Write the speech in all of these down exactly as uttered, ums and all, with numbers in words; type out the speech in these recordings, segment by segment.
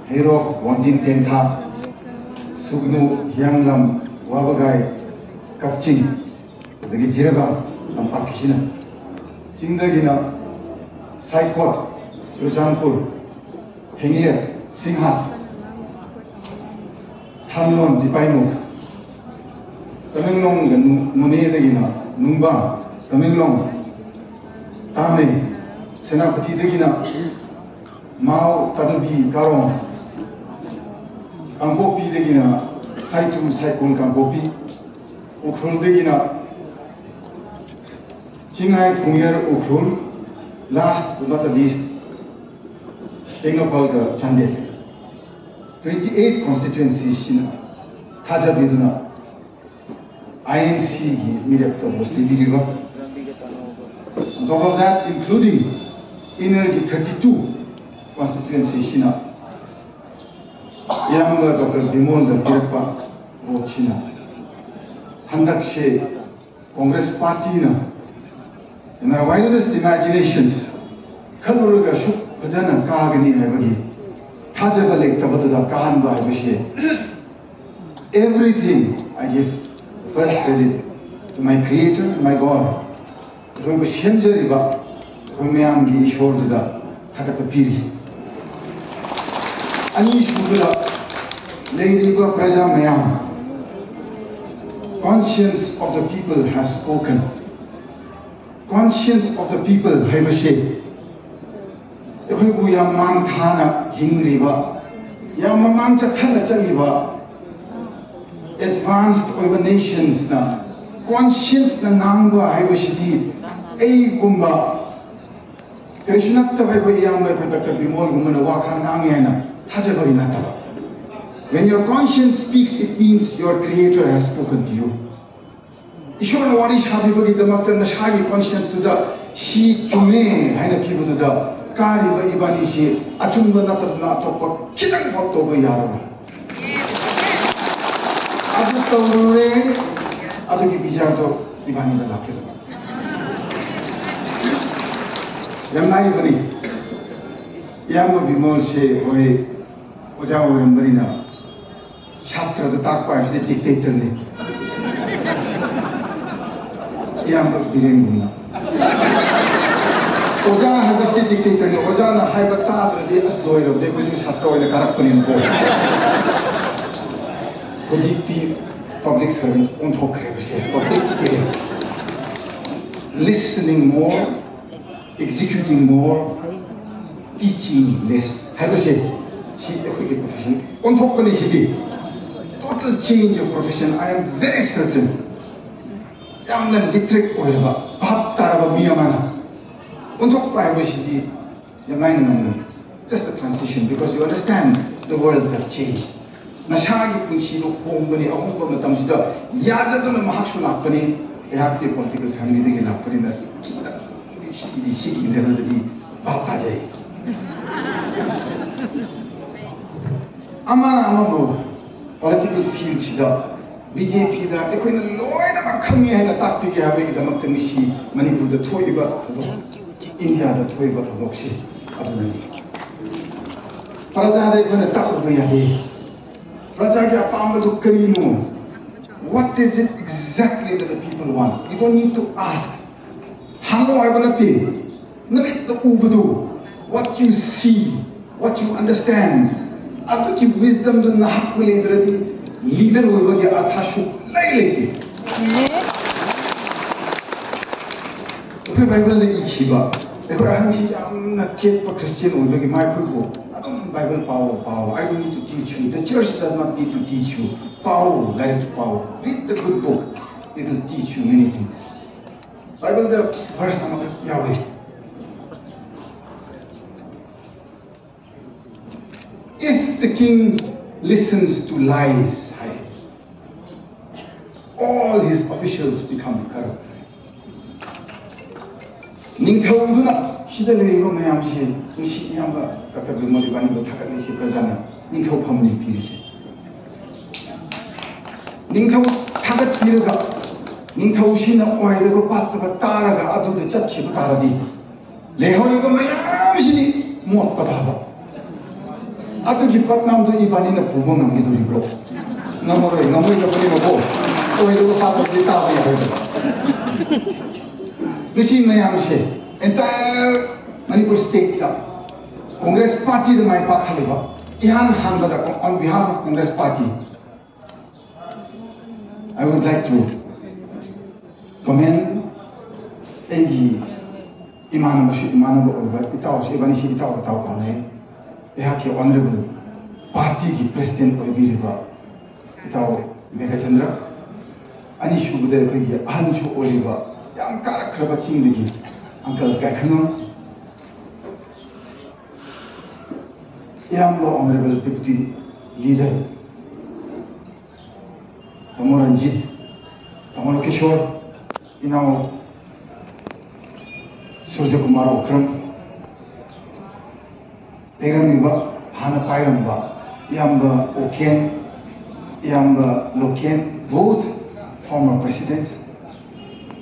ꯍꯩꯔꯣꯛ, ꯋꯥꯡꯖꯤꯡ ꯇꯦꯟꯊꯥ, ꯁꯨꯒꯅꯨ, ꯍꯤꯌꯥꯡꯂꯝ, ꯋꯥꯕꯒꯥꯏ, ꯀꯛꯆꯤꯡ, ꯑꯗꯒꯤ ꯖꯤꯔꯤꯕꯥꯝ ꯇꯝꯄꯥꯛꯀꯤꯁꯤꯅ, ꯆꯤꯡꯗꯒꯤꯅ ꯁꯥꯏꯈꯣꯠ, ꯆꯨꯔꯆꯥꯟꯄꯨꯔ, ꯍꯤꯡꯂꯦꯠ, ꯁꯤꯡꯍꯥꯠ, ꯊꯥꯡꯂꯣꯟ, ꯗꯤꯄꯥꯏꯃꯨꯛ, ꯇꯃꯦꯡꯂꯣꯡꯒ ꯅꯨ-, ꯅꯣꯅꯦꯗꯒꯤꯅ ꯅꯨꯡꯕꯥ, ꯇꯃꯦꯡꯂꯣꯡ, ꯇꯥꯃꯩ, ꯁꯦꯅꯥꯄꯇꯤꯗꯒꯤꯅ ꯃꯥꯎ, ꯇꯥꯗꯨꯕꯤ, ꯀꯥꯔꯣꯡ, ꯀꯥꯡꯄꯣꯛꯄꯤꯗꯒꯤꯅ ꯁꯥꯏꯇꯨ, ꯁꯥꯏꯀꯨꯜ, ꯀꯥꯡꯄꯣꯛꯄꯤ, ꯎꯈ꯭ꯔꯨꯜꯗꯒꯤꯅ ꯆꯤꯡꯍꯥꯏ, ꯈꯣꯡꯌꯔ, Ukhrul, last but not the least, ꯇꯦꯡꯅꯧꯄꯜꯒ Chandel. Twenty eight constituency ꯁꯤꯅ ꯊꯥꯖꯕꯤꯗꯨꯅ ꯑꯥꯏ ꯑꯦꯟ ꯁꯤꯒꯤ ꯃꯤꯔꯦꯞꯇ vote ꯄꯤꯕꯤꯔꯤꯕ, on top of that, including inner ꯒꯤ thirty two constituency ꯁꯤꯅ ꯏꯌꯥꯝꯕ ꯗꯣꯛꯇꯔ ꯕꯤꯃꯣꯜꯗ ꯄꯤꯔꯛꯄ ꯚꯣꯠꯁꯤꯅ ꯍꯟꯗꯛꯁꯦ Congress ꯄꯥꯔꯇꯤꯅ, in our wildest imaginations, ꯈꯜꯂꯨꯔꯒ ꯁꯨꯛ ꯐꯖꯅ ꯀꯥꯒꯅꯤ ꯍꯥꯏꯕꯒꯤ ꯊꯥꯖꯕ ꯂꯩꯇꯕꯗꯨꯗ ꯀꯥꯍꯟꯕ ꯍꯥꯏꯕꯁꯤ, everything I give first credit to my creator, my God. ꯑꯩꯈꯣꯏꯕꯨ ꯁꯦꯝꯖꯔꯤꯕ ꯑꯩꯈꯣꯏ ꯃꯌꯥꯝꯒꯤ ꯏꯁꯣꯔꯗꯨꯗ ꯊꯥꯒꯠꯄ ꯄꯤꯔꯤ꯫ ꯑꯅꯤꯁꯨꯕꯗ, ꯂꯩꯔꯤꯕ ꯄ꯭ꯔꯖꯥ ꯃꯌꯥꯝ, conscience of the people have spoken. Conscience of the people ꯍꯥꯏꯕꯁꯤ ꯑꯩꯈꯣꯏꯕꯨ ꯌꯥꯝ ꯃꯥꯡ ꯊꯥꯅ ꯍꯤꯡꯂꯤꯕ, ꯌꯥꯝ ꯃꯃꯥꯡ ꯆꯠꯊꯅ ꯆꯠꯂꯤꯕ advanced ꯑꯣꯏꯕ nations ꯅ conscience ꯅ ꯉꯥꯡꯕ ꯍꯥꯏꯕꯁꯤꯗꯤ ꯑꯩꯒꯨꯝꯕ ꯀꯔꯤꯁꯨ ꯅꯠꯇꯕ ꯑꯩꯈꯣꯏ ꯏꯌꯥꯝꯕ ꯑꯩꯈꯣꯏ ꯗꯥꯛꯇꯔ ꯕꯤꯃꯣꯜꯒꯨꯝꯕꯅ ꯋꯥ ꯈꯔ ꯉꯥꯡꯉꯦ ꯍꯥꯏꯅ ꯊꯥꯖꯕꯒꯤ ꯅꯠꯇꯕ꯫ When your conscience speaks, it means your creator has spoken to you. ꯏꯁꯣꯔꯅ ꯋꯥꯔꯤ ꯁꯥꯕꯤꯕꯒꯤꯗꯃꯛꯇ ꯅꯁꯥꯒꯤ conscience ꯇꯨꯗ ꯁꯤ ꯆꯨꯝꯃꯦ ꯍꯥꯏꯅ ꯄꯤꯕꯗꯨꯗ ꯀꯥꯔꯤꯕ ꯏꯕꯥꯅꯤꯁꯤ ꯑꯆꯨꯝꯕ ꯅꯠꯇꯗꯅ ꯑꯇꯣꯞꯄ ꯈꯤꯇꯪ ꯐꯥꯎ ꯇꯧꯕ ꯌꯥꯔꯣꯏ꯫ ꯑꯗꯨ ꯇꯧꯔꯨꯔꯦ, ꯑꯗꯨꯒꯤ ꯕꯤꯖꯥꯔꯗꯣ ꯏꯕꯥꯅꯤꯗ ꯂꯥꯛꯀꯗꯕ꯫ ꯌꯥꯝ ꯂꯥꯏꯕꯅꯤ꯫ ꯏꯌꯥꯝꯕ ꯕꯤꯃꯣꯜꯁꯦ ꯍꯣꯏ, ꯑꯣꯖꯥ ꯑꯣꯏꯔꯝꯕꯅꯤꯅ ꯁꯥꯇ꯭ꯔꯗ ꯇꯥꯛꯄ ꯍꯥꯏꯕꯁꯤꯗꯤ dictator ꯅꯤ꯫ ꯏꯌꯥꯝꯕ ꯕꯤꯔꯦꯟꯒꯨꯝꯅ꯫ ꯑꯣꯖꯥ ꯍꯥꯏꯕꯁꯤꯗꯤ dictator ꯅꯤ꯫ ꯑꯣꯖꯥꯅ ꯍꯥꯏꯕ ꯇꯥꯗ꯭ꯔꯗꯤ ꯑꯁ ꯂꯣꯏꯔꯕꯅꯦ, ꯑꯩꯈꯣꯏꯁꯨ ꯁꯥꯇ꯭ꯔ ꯑꯣꯏꯅ ꯀꯥꯔꯛꯄꯅꯤꯅꯀꯣ꯫ ꯍꯧꯖꯤꯛꯇꯤ public servant ꯑꯣꯟꯊꯣꯛꯈ꯭ꯔꯦꯕꯁꯦ꯫ Public ꯀꯤ listening more, executing more, teaching less ꯍꯥꯏꯕꯁꯦ, ꯁꯤ ꯑꯩꯈꯣꯏꯒꯤ profession ꯑꯣꯟꯊꯣꯛꯄꯅꯤ CD. Total change of profession, I am very certain. ꯌꯥꯝꯅ literate ꯑꯣꯏꯔꯕ, ꯚꯥꯞ ꯇꯥꯔꯕ ꯃꯤ ꯑꯃꯅ ꯑꯣꯟꯊꯣꯛꯄ ꯍꯥꯏꯕꯁꯤꯗꯤ ꯌꯥꯝ ꯂꯥꯏꯅ ꯉꯝꯒꯅꯤ꯫ Just a transition, because you understand the worlds have changed. ꯅꯁꯥꯒꯤ ꯄꯨꯟꯁꯤꯗꯣ ꯍꯣꯡꯕꯅꯤ꯫ ꯑꯍꯣꯡꯕ ꯃꯇꯝꯁꯤꯗ ꯌꯥꯖꯗꯨꯅ ꯃꯍꯥꯛꯁꯨ ꯂꯥꯛꯄꯅꯤ꯫ ꯑꯩꯍꯥꯛꯇꯤ political family ꯗꯒꯤ ꯂꯥꯛꯄꯅꯤꯅ ꯈꯤꯇꯪꯗꯤ ꯁꯤꯒꯤꯗꯤ, ꯁꯤꯒꯤ level ꯗꯗꯤ ꯚꯥꯞ ꯇꯥꯖꯩ꯫ ꯑꯃꯅ ꯑꯃꯕꯨ political field ꯁꯤꯗ BJP ꯗ ꯑꯩꯈꯣꯏꯅ ꯂꯣꯏꯅꯃꯛ ꯈꯪꯉꯤ ꯍꯥꯏꯅ ꯇꯥꯛꯄꯤꯒꯦ ꯍꯥꯏꯕꯒꯤꯗꯃꯛꯇ ꯉꯁꯤ ꯃꯅꯤꯄꯨꯔꯗ ꯊꯣꯛꯏꯕ ꯊꯧꯗꯣꯛ, ꯏꯟꯗꯤꯌꯥꯗ ꯊꯣꯛꯏꯕ ꯊꯧꯗꯣꯛꯁꯤ ꯑꯗꯨꯅꯅꯤ꯫ ꯄ꯭ꯔꯖꯥꯗ ꯑꯩꯈꯣꯏꯅ ꯇꯥꯛꯂꯨꯕ ꯌꯥꯗꯦ꯫ ꯄ꯭ꯔꯖꯥꯒꯤ ꯑꯄꯥꯝꯕꯗꯨ ꯀꯔꯤꯅꯣ? What is it exactly that the people want? You don't need to ask. ꯍꯪꯉꯣ ꯍꯥꯏꯕ ꯅꯠꯇꯦ꯫ ꯅꯃꯤꯠꯅ ꯎꯕꯗꯨ, what you see, what you understand, ꯑꯗꯨꯒꯤ wisdom ꯗꯨ ꯅꯍꯥꯛꯄꯨ ꯂꯩꯗ꯭ꯔꯗꯤ leader ꯑꯣꯏꯕꯒꯤ ꯑꯔꯊ ꯁꯨꯛꯂꯩ ꯂꯩꯇꯦ꯫ ꯑꯩꯈꯣꯏ Bible ꯗ ꯏꯈꯤꯕ, ꯑꯩꯈꯣꯏ ꯑꯍꯟꯁꯤ ꯌꯥꯝꯅ ꯆꯦꯠꯄ Christian ꯑꯣꯏꯕꯒꯤ ꯃꯈꯣꯏꯕꯨ ꯑꯗꯨꯝ Bible ꯄꯥꯎ, ꯄꯥꯎ, "I don't need to teach you, the church does not need to teach you, ꯄꯥꯎ, ꯂꯥꯏꯔꯤꯛ ꯄꯥꯎ, read the good book, it will teach you many things." Bible the verse ꯑꯃꯈꯛ ꯌꯥꯎꯋꯦ, "If the king listens to lies" high, "all his officials become corrupt" ꯍꯥꯏ꯫ ꯅꯤꯡꯊꯧꯗꯨꯅ ꯁꯤꯗ ꯂꯩꯔꯤꯕ ꯃꯌꯥꯝꯁꯦ, ꯉꯁꯤ ꯏꯌꯥꯝꯕ ꯗꯥꯛꯇꯔ ꯕꯤꯃꯣꯜ ꯏꯕꯥꯅꯤꯕꯨ ꯊꯥꯒꯠꯂꯤꯁꯦ ꯄ꯭ꯔꯖꯥꯅ, ꯅꯤꯡꯊꯧ ꯐꯝꯅꯤ ꯄꯤꯔꯤꯁꯦ꯫ ꯅꯤꯡꯊꯧ ꯊꯥꯒꯠꯄꯤꯔꯒ, ꯅꯤꯡꯊꯧꯁꯤꯅ ꯑꯣꯏꯗꯕ ꯄꯥꯠꯇꯕ ꯇꯥꯔꯒ ꯑꯗꯨꯗ ꯆꯠꯈꯤꯕ ꯇꯥꯔꯗꯤ, ꯂꯩꯍꯧꯔꯤꯕ ꯃꯌꯥꯝꯁꯤꯗꯤ ꯃꯣꯠꯄ ꯇꯥꯕ꯫ ꯑꯗꯨꯒꯤ ꯄꯠꯅꯥꯝꯗꯣ ꯏꯕꯥꯅꯤꯅ ꯄꯨꯕ ꯉꯝꯒꯗꯧꯔꯤꯕ꯭ꯔꯣ? ꯉꯝꯃꯔꯣꯏ, ꯉꯝꯃꯣꯏꯗꯕꯅꯤꯅꯀꯣ꯫ ꯑꯣꯏꯗꯕ ꯄꯥꯊꯕꯗꯤ ꯇꯥꯕ ꯌꯥꯔꯣꯏꯗꯕ꯫ ꯉꯁꯤ ꯃꯌꯥꯝꯁꯦ, entire Manipur state ꯇ Congress party ꯗ ꯃꯥꯏ ꯄꯥꯛꯍꯜꯂꯤꯕ, ꯏꯍꯥꯟ ꯍꯥꯟꯕꯗ on behalf of Congress party, I would like to commend ꯑꯩꯒꯤ ꯏꯃꯥꯟꯅꯕꯁꯨ ꯏꯃꯥꯟꯅꯕ ꯑꯣꯏꯕ ꯏꯇꯥꯎꯁꯦ, ꯏꯕꯥꯅꯤꯁꯤ ꯏꯇꯥꯎ ꯏꯇꯥꯎ ꯀꯧꯅꯩ꯫ ꯑꯩꯍꯥꯛꯀꯤ honourable party ꯒꯤ president ꯑꯣꯏꯕꯤꯔꯤꯕ ꯏꯇꯥꯎ ꯃꯦꯘꯆꯟꯗ꯭ꯔ, ꯑꯅꯤꯁꯨꯕꯗ ꯑꯩꯈꯣꯏꯒꯤ ꯑꯍꯟꯁꯨ ꯑꯣꯏꯔꯤꯕ, ꯌꯥꯝ ꯀꯥꯔꯛꯈ꯭ꯔꯕ ꯆꯤꯡꯗꯒꯤ uncle ꯀꯥꯏꯈꯪꯉꯝ, ꯏꯌꯥꯝꯕ honourable deputy leader ꯇꯥꯃꯣ ꯔꯟꯖꯤꯠ, ꯇꯥꯃꯣ ꯂꯣꯀꯦꯁꯣꯔ, ꯏꯅꯥꯎ ꯁꯨꯔꯖꯀꯨꯃꯥꯔ ꯑꯣꯀ꯭ꯔꯝ, ꯂꯩꯔꯝꯃꯤꯕ, ꯍꯥꯟꯅ ꯄꯥꯏꯔꯝꯕ ꯏꯌꯥꯝꯕ ꯑꯣꯀꯦꯟ, ꯏꯌꯥꯝꯕ local, both former presidents,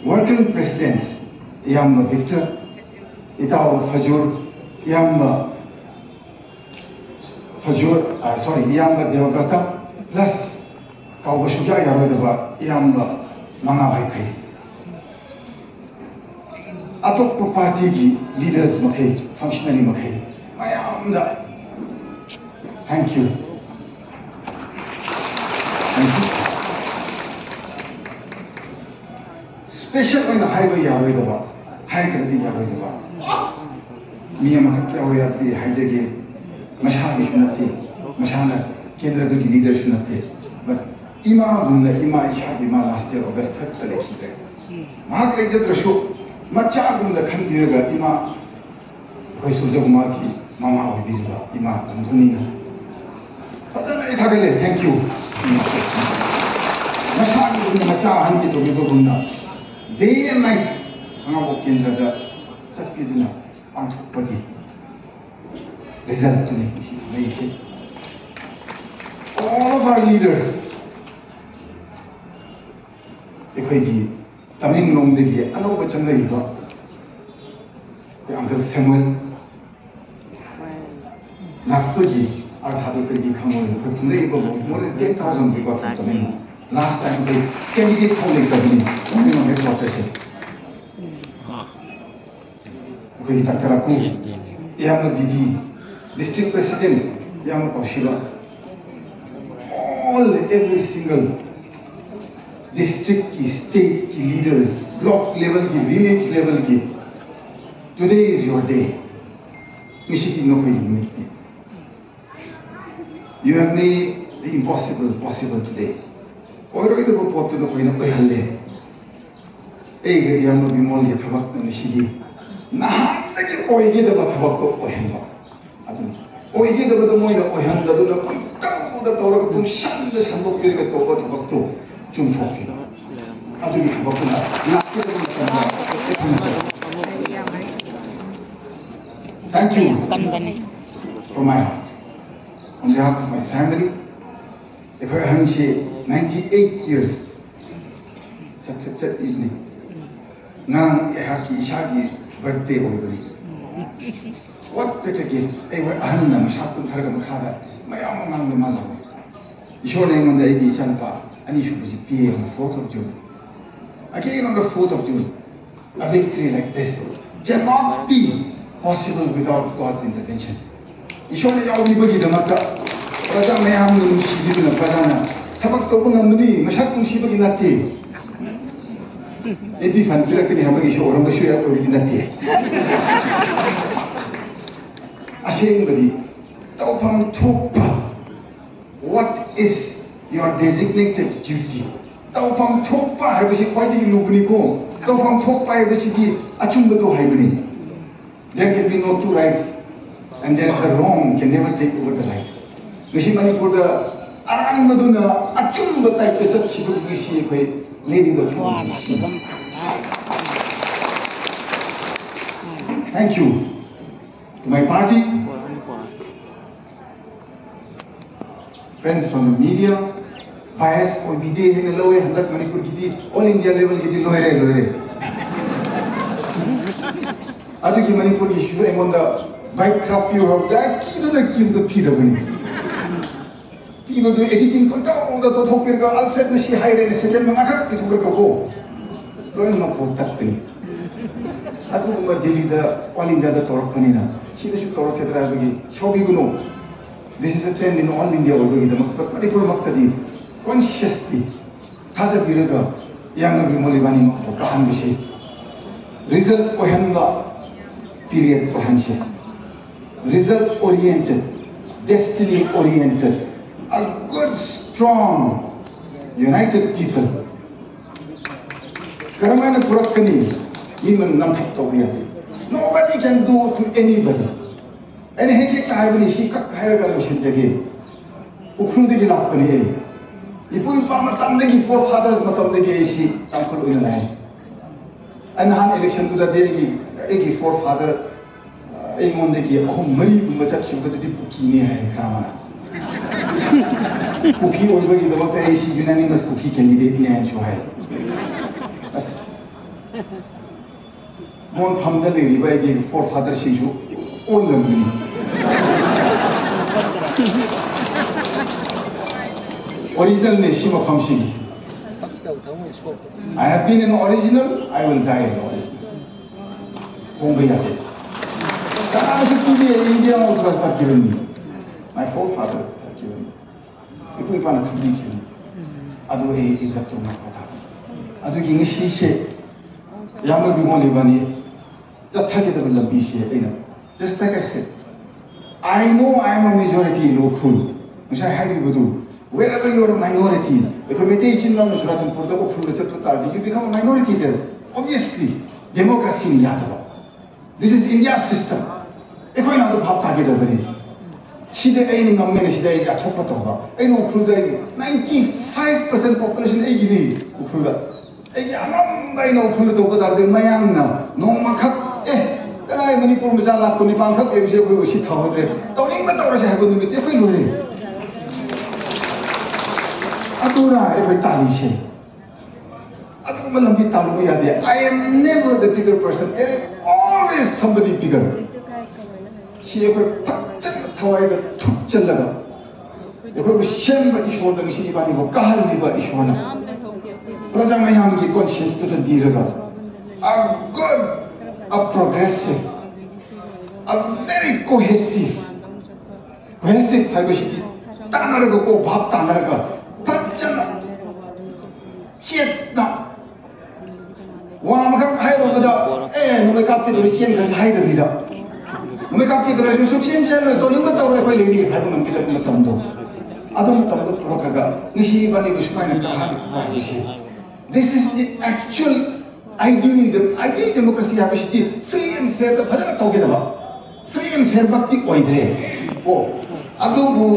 working presidents, ꯏꯌꯥꯝꯕ ꯚꯤꯛꯇꯔ, ꯏꯇꯥꯎ ꯐꯖꯨꯔ, ꯏꯌꯥꯝꯕ ꯐꯖꯨꯔ, ꯑ, sorry, ꯏꯌꯥꯝꯕ ꯗꯦꯕꯕ꯭ꯔꯇ, plus ꯀꯥꯎꯕ ꯁꯨꯡꯌꯥ ꯌꯥꯔꯣꯏꯗꯕ ꯏꯌꯥꯝꯕ ꯃꯉꯥ ꯋꯥꯏꯈꯩ꯫ ꯑꯇꯣꯞꯄ party ꯒꯤ leaders ꯃꯈꯩ, functionary ꯃꯈꯩ, ꯃꯌꯥꯝꯗ thank you꯫ Thank you꯫ Special ꯑꯣꯏꯅ ꯍꯥꯏꯕ ꯌꯥꯔꯣꯏꯗꯕ, ꯍꯥꯏꯗ꯭ꯔꯗꯤ ꯌꯥꯔꯣꯏꯗꯕ ꯃꯤ ꯑꯃꯈꯛ ꯌꯥꯎꯋꯦ, ꯑꯗꯨꯗꯤ ꯍꯥꯏꯖꯒꯦ꯫ ꯃꯁꯥꯒꯤꯁꯨ ꯅꯠꯇꯦ, ꯃꯁꯥꯅ ꯀꯦꯟꯗ꯭ꯔꯗꯨꯒꯤ leader ꯁꯨ ꯅꯠꯇꯦ, but ꯏꯃꯥꯒꯨꯝꯅ, ꯏꯃꯥ, ꯏꯁꯥꯒꯤ ꯏꯃꯥ last year August third ꯇ ꯂꯩꯈꯤꯗ꯭ꯔꯦ꯫ ꯃꯍꯥꯛ ꯂꯩꯖꯗ꯭ꯔꯁꯨ ꯃꯆꯥꯒꯨꯝꯅ ꯈꯟꯕꯤꯔꯒ ꯏꯃꯥ ꯑꯩꯈꯣꯏ ꯁꯨꯔꯖꯀꯨꯃꯥꯔꯒꯤ ꯃꯃꯥ ꯑꯣꯏꯕꯤꯔꯤꯕ ꯏꯃꯥ ꯇꯝꯊꯣꯅꯤꯅ ꯐꯖꯅ ꯑꯩ ꯊꯥꯒꯠꯂꯦ꯫ Thank you꯫ ꯃꯁꯥꯒꯤꯒꯨꯝꯅ ꯃꯆꯥ ꯑꯍꯟꯒꯤ ꯇꯧꯕꯤꯕꯒꯨꯝꯅ day and night ꯈꯥꯉꯕꯣꯛ ꯀꯦꯟꯗ꯭ꯔꯗ ꯆꯠꯄꯤꯗꯨꯅ ꯄꯥꯡꯊꯣꯛꯄꯒꯤ result ꯇꯨꯅꯤ ꯉꯁꯤ ꯂꯩꯔꯤꯁꯦ꯫ All of our leaders, ꯑꯩꯈꯣꯏꯒꯤ ꯇꯃꯦꯡꯂꯣꯡꯗꯒꯤ ꯑꯅꯧꯕ ꯆꯪꯂꯛꯏꯕ ꯑꯩꯈꯣꯏ uncle ꯁꯦꯃꯨꯑꯦꯜ, ꯂꯥꯛꯄꯒꯤ ꯑꯥꯔꯊꯥꯗꯨ ꯀꯔꯤꯒꯤ ꯈꯪꯉꯣꯏ? ꯑꯩꯈꯣꯏ ꯈꯨꯟꯗꯩ ꯏꯕ more than ten thousand record from Tamenglong. Last time ꯑꯩꯈꯣꯏ candidate ꯐꯥꯎ ꯂꯩꯇꯕꯅꯤ Tamenglong headquarters ꯁꯦ꯫ ꯑꯩꯈꯣꯏꯒꯤ ꯗꯥꯛꯇꯔ ꯑꯀꯨ, ꯏꯌꯥꯝꯕ ꯗꯤꯗꯤ, district president, ꯏꯌꯥꯝꯕ ꯄꯥꯎꯁꯤꯕ, all, every single district ꯀꯤ, state ꯀꯤ leaders, block level ꯒꯤ, village level ꯒꯤ, today is your day. ꯉꯁꯤꯗꯤ ꯅꯈꯣꯏꯒꯤ ꯅꯨꯃꯤꯠꯅꯤ꯫ You have made the impossible possible today. ꯑꯣꯏꯔꯣꯏꯗꯕ ꯄꯣꯠꯇꯨ ꯅꯈꯣꯏꯅ ꯑꯣꯏꯍꯜꯂꯦ꯫ ꯑꯩꯒ ꯏꯌꯥꯝꯕ ꯕꯤꯃꯣꯜꯒꯤ ꯊꯕꯛꯅ ꯉꯁꯤꯗꯤ ꯅꯍꯥꯟꯗꯒꯤ ꯑꯣꯏꯒꯗꯕ ꯊꯕꯛꯇꯣ ꯑꯣꯏꯍꯟꯕ꯫ ꯑꯗꯨꯅꯤ, ꯑꯣꯏꯒꯗꯕꯗꯣ ꯃꯣꯏꯅ ꯑꯣꯏꯍꯟꯗꯗꯨꯅ ꯄꯪꯇꯧꯗ ꯇꯧꯔꯒ ꯄꯨꯡꯁꯟꯗ ꯁꯟꯗꯣꯛꯄꯤꯔꯒ ꯇꯧꯕ ꯊꯕꯛꯇꯣ ꯆꯨꯝꯊꯣꯛꯈꯤꯕ꯫ ꯑꯗꯨꯒꯤ ꯊꯕꯛꯇꯨꯅ ꯂꯥꯛꯀꯗꯕ ꯃꯇꯝꯗ ꯑꯩꯈꯣꯏꯅ ꯇꯧꯕ꯫ Thank you from my heart. On behalf of my family, ꯑꯩꯈꯣꯏ ꯑꯍꯟꯁꯤ ninety eight years ꯆꯠ ꯆꯠ ꯆꯠꯂꯤꯕꯅꯤ꯫ ꯉꯔꯥꯡ ꯑꯩꯍꯥꯛꯀꯤ ꯏꯁꯥꯒꯤ birthday ꯑꯣꯏꯕꯅꯤ꯫ What better gift? ꯑꯩꯈꯣꯏ ꯑꯍꯟꯅ ꯃꯁꯥ ꯀꯨꯝꯊꯔꯒ ꯃꯈꯥꯗ ꯃꯌꯥꯝ ꯑꯉꯥꯡꯗ ꯃꯥ ꯂꯥꯎꯏ꯫ ꯏꯁꯣꯔꯅ ꯑꯩꯉꯣꯟꯗ ꯑꯩꯒꯤ ꯏꯆꯥꯅꯨꯄꯥ ꯑꯅꯤꯁꯨꯕꯁꯤ ꯄꯤꯌꯦ on fourth of June. Again on the fourth of June, a victory like this cannot be possible without God's intervention. ꯏꯁꯣꯔꯅ ꯌꯥꯎꯕꯤꯕꯒꯤꯗꯃꯛꯇ ꯄ꯭ꯔꯖꯥ ꯃꯌꯥꯝꯅ ꯅꯨꯡꯁꯤꯕꯤꯗꯨꯅ ꯄ꯭ꯔꯖꯥꯅ ꯊꯕꯛ ꯇꯧꯕ ꯉꯝꯕꯅꯤ, ꯃꯁꯛ ꯅꯨꯡꯁꯤꯕꯒꯤ ꯅꯠꯇꯦ꯫ ꯑꯦꯝ ꯄꯤ ꯐꯟ ꯄꯤꯔꯛꯀꯅꯤ ꯍꯥꯏꯕꯒꯤꯁꯨ ꯑꯣꯏꯔꯝꯕꯁꯨ ꯌꯥꯏ, ꯑꯣꯏꯕꯗꯤ ꯅꯠꯇꯦ꯫ ꯑꯁꯦꯡꯕꯗꯤ ꯇꯧꯐꯝ ꯊꯣꯛꯄ, what is your designated duty? ꯇꯧꯐꯝ ꯊꯣꯛꯄ ꯍꯥꯏꯕꯁꯤ ꯈ꯭ꯋꯥꯏꯗꯒꯤ ꯂꯨꯕꯅꯤꯀꯣ꯫ ꯇꯧꯐꯝ ꯊꯣꯛꯄ ꯍꯥꯏꯕꯁꯤꯗꯤ ꯑꯆꯨꯝꯕꯗꯣ ꯍꯥꯏꯕꯅꯤ꯫ There can be no two rights, and there the wrong can never take over the right. ꯉꯁꯤ ꯃꯅꯤꯄꯨꯔꯗ ꯑꯔꯥꯟꯕꯗꯨꯅ ꯑꯆꯨꯝꯕ type ꯇ ꯆꯠꯈꯤꯕꯒꯤ ꯉꯁꯤ ꯑꯩꯈꯣꯏ ꯂꯩꯔꯤꯕ ꯐꯤꯕꯝꯁꯤ ꯁꯤꯅꯤ꯫ Thank you to my party, friends from the media. Bias ꯑꯣꯏꯕꯤꯗꯦ ꯍꯥꯏꯅ ꯂꯧꯋꯦ꯫ ꯍꯟꯗꯛ ꯃꯅꯤꯄꯨꯔꯒꯤꯗꯤ all India level ꯒꯤꯗꯤ ꯂꯣꯏꯔꯦ, ꯂꯣꯏꯔꯦ꯫ ꯑꯗꯨꯒꯤ ꯃꯅꯤꯄꯨꯔꯒꯤꯁꯤꯁꯨ ꯑꯩꯉꯣꯟꯗ bite ꯈꯔ ꯄꯤꯌꯨ ꯍꯥꯏꯕꯗ ꯑꯩ ꯀꯤꯗꯨꯅ ꯀꯤꯗꯨꯅ ꯄꯤꯗꯕꯅꯤ꯫ ꯏꯕꯗꯨ editing ꯄꯪꯇꯧꯗ ꯇꯧꯊꯣꯛꯄꯤꯔꯒ Alfredꯅ ꯁꯤ ꯍꯥꯏꯔꯦꯅ second ꯃꯉꯥꯈꯛ ꯄꯤꯊꯣꯛꯈ꯭ꯔꯒꯀꯣ, ꯂꯣꯏꯅꯃꯛ ꯄꯣꯠ ꯇꯠꯄꯅꯤ꯫ ꯑꯗꯨꯒꯨꯝꯕ ꯗꯤꯜꯂꯤꯗ, all Indiaꯗ ꯇꯧꯔꯛꯄꯅꯤꯅ ꯁꯤꯗꯁꯨ ꯇꯧꯔꯛꯀꯗ꯭ꯔꯥ ꯍꯥꯏꯕꯒꯤ ꯁꯥꯎꯕꯤꯒꯅꯨ꯫ This is a trend in all India ꯑꯣꯏꯕꯒꯤꯗꯃꯛ, but ꯃꯅꯤꯄꯨꯔꯃꯛꯇꯗꯤ consciously ꯊꯥꯖꯕꯤꯔꯒ ꯏꯌꯥꯝꯕ ꯕꯤꯃꯣꯜ ꯏꯕꯥꯅꯤꯃꯛꯄꯨ ꯀꯥꯍꯟꯕꯁꯤ result ꯑꯣꯏꯍꯟꯕ period ꯑꯣꯏꯍꯟꯁꯦ꯫ Result oriented, destiny oriented, a good, strong, united people. ꯀꯔꯝꯍꯥꯏꯅ ꯄꯨꯔꯛꯀꯅꯤ? ꯃꯤ ꯃꯅ ꯅꯝꯊꯛ ꯇꯧꯕ ꯌꯥꯗꯦ꯫ Nobody can do to anybody. ꯑꯩꯅ ꯍꯦꯛ ꯍꯦꯛꯇ ꯍꯥꯏꯕꯅꯤ, ꯁꯤ ꯈꯛ ꯍꯥꯏꯔꯒ ꯂꯣꯏꯁꯤꯟꯖꯒꯦ꯫ ꯎꯈ꯭ꯔꯨꯜꯗꯒꯤ ꯂꯥꯛꯄꯅꯤ ꯑꯩ꯫ ꯏꯄꯨ ꯏꯄꯥ ꯃꯇꯝꯗꯒꯤ, forefathers ꯃꯇꯝꯗꯒꯤ ꯑꯩ ꯁꯤ ꯇꯥꯡꯈꯨꯜ ꯑꯣꯏꯅ ꯂꯥꯛꯑꯦ꯫ ꯑꯩ ꯅꯍꯥꯟ electionꯗꯨꯗꯗꯤ ꯑꯩꯒꯤ, ꯑꯩꯒꯤ forefather, ꯑ, ꯑꯩꯉꯣꯟꯗꯒꯤ ꯑꯍꯨꯝ ꯃꯔꯤꯒꯨꯝꯕ ꯆꯠꯈꯤꯕꯗꯨꯗꯤ ꯀꯨꯀꯤꯅꯦ ꯍꯥꯏ ꯈꯔ ꯑꯃꯅ꯫ ꯀꯨꯀꯤ ꯑꯣꯏꯕꯒꯤꯗꯃꯛꯇ ꯑꯩ ꯁꯤ unanimous ꯀꯨꯀꯤ candidateꯅꯦ ꯍꯥꯏꯅꯁꯨ ꯍꯥꯏ꯫ ꯑꯁ, ꯃꯣꯟꯐꯝꯗ ꯂꯩꯔꯤꯕ ꯑꯩꯒꯤ forefatherꯁꯤꯡꯁꯨ ꯑꯣꯜꯂꯝꯕꯅꯤ꯫ Originalꯅꯦ ꯁꯤ ꯃꯐꯝꯁꯤꯒꯤ꯫ I have been an original, I will die an original. ꯍꯣꯡꯕ ꯌꯥꯗꯦ꯫ ꯀꯅꯥꯅꯁꯨ ꯄꯤꯗꯦ, India also has not given me. My forefathers have given me. ꯏꯄꯨ ꯏꯄꯥꯅ ꯊꯝꯕꯤꯈꯤꯕꯅꯤ꯫ ꯑꯗꯨ ꯑꯩ ꯏꯖꯠꯇꯣ ꯉꯥꯛꯄ ꯇꯥꯕꯅꯤ꯫ ꯑꯗꯨꯒꯤ ꯉꯁꯤꯁꯦ ꯏꯌꯥꯝꯕ ꯕꯤꯃꯣꯜ ꯏꯕꯥꯅꯤ ꯆꯠꯊꯒꯗꯕ ꯂꯝꯕꯤꯁꯦ ꯑꯩꯅ, just like I said, I know I am a majority in Ukhrul. ꯉꯁꯥꯏ ꯍꯥꯏꯔꯤꯕꯗꯨ, wherever you are a minority, ꯑꯩꯈꯣꯏ ꯃꯩꯇꯩ ꯏꯆꯤꯟ ꯏꯅꯥꯎꯅ ꯆꯨꯔꯥꯆꯥꯟꯄꯨꯔꯗ ꯎꯈ꯭ꯔꯨꯜꯗ ꯆꯠꯄ ꯇꯥꯔꯗꯤ, you become a minority there. Obviously, demographyꯅ ꯌꯥꯗꯕ꯫ This is India system. ꯑꯩꯈꯣꯏꯅ ꯑꯗꯨ ꯚꯥꯞ ꯇꯥꯒꯗꯕꯅꯤ꯫ ꯁꯤꯗ ꯑꯩꯅ ꯉꯝꯃꯦꯅ ꯁꯤꯗ ꯑꯩ ꯑꯊꯣꯛꯄ ꯇꯧꯕ꯫ ꯑꯩꯅ ꯎꯈ꯭ꯔꯨꯜꯗ ꯑꯩ ninety five percent population ꯑꯩꯒꯤꯅꯤ ꯎꯈ꯭ꯔꯨꯜꯗ꯫ ꯑꯩꯒꯤ ꯑꯉꯝꯕ ꯑꯩꯅ ꯎꯈ꯭ꯔꯨꯜꯗ ꯇꯧꯕ ꯇꯥꯔꯗꯤ ꯃꯌꯥꯡꯅ ꯅꯣꯡꯃꯈꯛ, "ꯑꯦ, ꯀꯗꯥꯏ ꯃꯅꯤꯄꯨꯔ ꯃꯆꯥ ꯂꯥꯛ ꯀꯨꯟ ꯅꯤꯄꯥꯟꯈꯛ ꯂꯩꯕꯁꯦ ꯑꯩꯈꯣꯏ ꯎꯁꯤꯠ ꯊꯥꯍꯧꯗ꯭ꯔꯦ, ꯇꯧꯅꯤꯡꯕ ꯇꯧꯔꯁꯦ" ꯍꯥꯏꯕ ꯅꯨꯃꯤꯠꯇꯤ ꯑꯩꯈꯣꯏ ꯂꯣꯏꯔꯦ꯫ ꯑꯗꯨꯔ ꯑꯩꯈꯣꯏ ꯇꯥꯜꯂꯤꯁꯦ? ꯑꯗꯨꯒꯨꯝꯕ ꯂꯝꯕꯤ ꯇꯥꯜꯂꯨꯕ ꯌꯥꯗꯦ꯫ I am never the bigger person. There is always somebody bigger. ꯁꯤ ꯑꯩꯈꯣꯏ ꯐꯖꯅ ꯊꯋꯥꯏꯗ ꯊꯨꯞꯆꯜꯂꯒ ꯑꯩꯈꯣꯏꯕꯨ ꯁꯦꯝꯕ ꯏꯁꯣꯔꯗ ꯉꯁꯤ ꯏꯕꯥꯅꯤꯕꯨ ꯀꯥꯍꯜꯂꯤꯕ ꯏꯁꯣꯔꯅ ꯄ꯭ꯔꯖꯥ ꯃꯌꯥꯝꯒꯤ ꯀꯣꯟꯁꯤꯌꯟꯁꯇꯨꯗ ꯂꯤꯔꯒ, a good, a progressive, a very cohesive, cohesive ꯍꯥꯏꯕꯁꯤꯗꯤ ꯇꯥꯟꯅꯔꯒ, ꯀꯣ, ꯚꯥꯞ ꯇꯥꯟꯅꯔꯒ ꯐꯖꯅ ꯆꯦꯠꯅ ꯋꯥ ꯑꯃꯈꯛ ꯍꯥꯏꯔꯨꯕꯗ, "ꯑꯦ, ꯅꯣꯡꯃꯩ ꯀꯥꯞꯀꯦ ꯇꯧꯔꯤ, ꯆꯦꯟꯈ꯭ꯔꯁꯤ" ꯍꯥꯏꯗꯕꯤꯗ, "ꯅꯣꯡꯃꯩ ꯀꯥꯞꯀꯦ ꯇꯧꯔꯁꯨ ꯁꯨꯛꯆꯦꯟ ꯆꯦꯜꯂꯣꯏ, ꯇꯧꯅꯤꯡꯕ ꯇꯧꯔꯣꯏ, ꯑꯩꯈꯣꯏ ꯂꯩꯔꯤ" ꯍꯥꯏꯕ ꯉꯝꯒꯗꯕ ꯃꯇꯝꯗꯣ, ꯑꯗꯨ ꯃꯇꯝꯗꯣ ꯄꯨꯔꯛꯂꯒ ꯉꯁꯤ ꯏꯕꯥꯅꯤꯕꯨ ꯁꯨꯃꯥꯏꯅ ꯀꯥꯍꯜꯂꯛꯄ ꯍꯥꯏꯕꯁꯦ, this is the actual ideal, ideal democracy ꯍꯥꯏꯕꯁꯤꯗꯤ free and fairꯗ ꯐꯖꯅ ꯇꯧꯒꯗꯕ, free and fairꯃꯛꯇꯤ ꯑꯣꯏꯗ꯭ꯔꯦ꯫ ꯀꯣ, ꯑꯗꯨꯕꯨ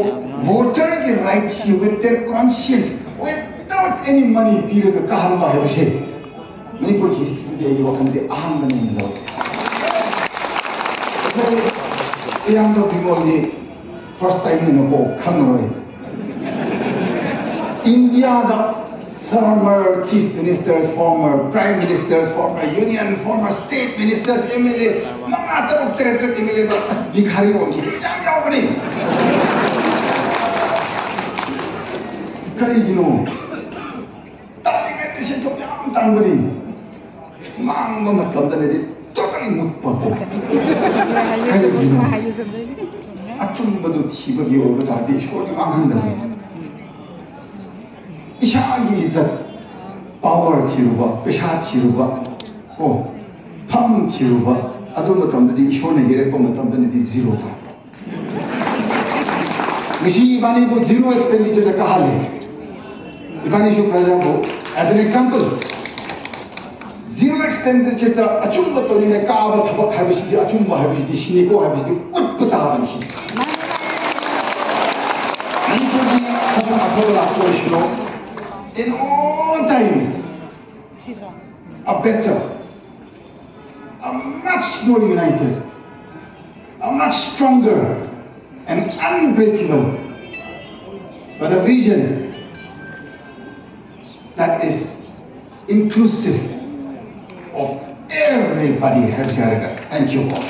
voterꯒꯤ rightꯁꯤ with their conscience, without any money ꯄꯤꯔꯒ ꯀꯥꯍꯟꯕ ꯍꯥꯏꯕꯁꯦ ꯃꯅꯤꯄꯨꯔꯒꯤ historyꯗꯗꯤ ꯑꯩꯒꯤ ꯋꯥꯈꯜꯗꯤ ꯑꯍꯥꯟꯕꯅꯦꯅ ꯂꯧꯏ꯫ ꯑꯩꯈꯣꯏ ꯏꯌꯥꯝꯕ ꯕꯤꯃꯣꯜꯗꯤ first timeꯅꯤꯅꯀꯣ ꯈꯪꯉꯔꯣꯏ꯫ ꯏꯟꯗꯤꯌꯥꯗ former chief ministers, former prime ministers, former union, former state ministers, M L A ꯃꯉꯥ, ꯇꯔꯨꯛ, ꯇꯔꯦꯠ, ꯇꯔꯦꯠ M L A ꯗ ꯑꯁ ꯚꯤꯈꯥꯔꯤ ꯑꯣꯟꯈꯤꯕ ꯌꯥꯝ ꯌꯥꯎꯕꯅꯤ꯫ ꯀꯔꯤꯒꯤꯅꯣ? ꯇꯥꯅꯤꯡꯉꯥꯏ ꯁꯦꯟꯊꯣꯛ ꯌꯥꯝ ꯇꯥꯡꯕꯅꯤ꯫ ꯃꯥꯡꯕ ꯃꯇꯝꯗꯅꯗꯤ totally ꯃꯨꯠꯄ ꯀꯣ꯫ ꯀꯔꯤꯒꯤꯅꯣ? ꯑꯆꯨꯝꯕꯗꯨ ꯊꯤꯕꯒꯤ ꯑꯣꯏꯕ ꯇꯥꯔꯗꯤ ꯏꯁꯣꯔꯗꯤ ꯃꯥꯡꯍꯟꯗꯕꯅꯤ꯫ ꯏꯁꯥꯒꯤ ꯏꯖꯠ, power ꯊꯤꯔꯨꯕ, ꯄꯩꯁꯥ ꯊꯤꯔꯨꯕ, ꯀꯣ, ꯐꯝ ꯊꯤꯔꯨꯕ, ꯑꯗꯨ ꯃꯇꯝꯗꯗꯤ ꯏꯁꯣꯔꯅ ꯌꯦꯔꯛꯄ ꯃꯇꯝꯗꯅꯗꯤ zero ꯇꯥꯔꯛꯄ꯫ ꯉꯁꯤ ꯏꯕꯥꯅꯤꯕꯨ zero expenditureꯗ ꯀꯥꯍꯜꯂꯤ꯫ ꯏꯕꯥꯅꯤꯁꯨ ꯄ꯭ꯔꯖꯥꯕꯨ, as an example, zero expenditureꯗ ꯑꯆꯨꯝꯕ ꯇꯧꯅꯤꯡꯉꯥꯏ ꯀꯥꯕ ꯊꯕꯛ ꯍꯥꯏꯕꯁꯤꯗꯤ, ꯑꯆꯨꯝꯕ ꯍꯥꯏꯕꯁꯤꯗꯤ ꯁꯤꯅꯤꯀꯣ ꯍꯥꯏꯕꯁꯤꯗꯤ ꯎꯠꯄ ꯇꯥꯕꯅꯤ ꯁꯤꯗꯤ꯫ ꯃꯅꯤꯄꯨꯔꯒꯤ ꯁꯥꯁꯟ ꯑꯐꯕ ꯂꯥꯛꯄ ꯑꯣꯏꯁꯅꯨ, in all times, a better, a much more united, a much stronger and unbreakable, but a vision that is inclusive of everybody ꯍꯥꯏꯕꯁꯦ ꯍꯥꯏꯔꯒ, thank you all.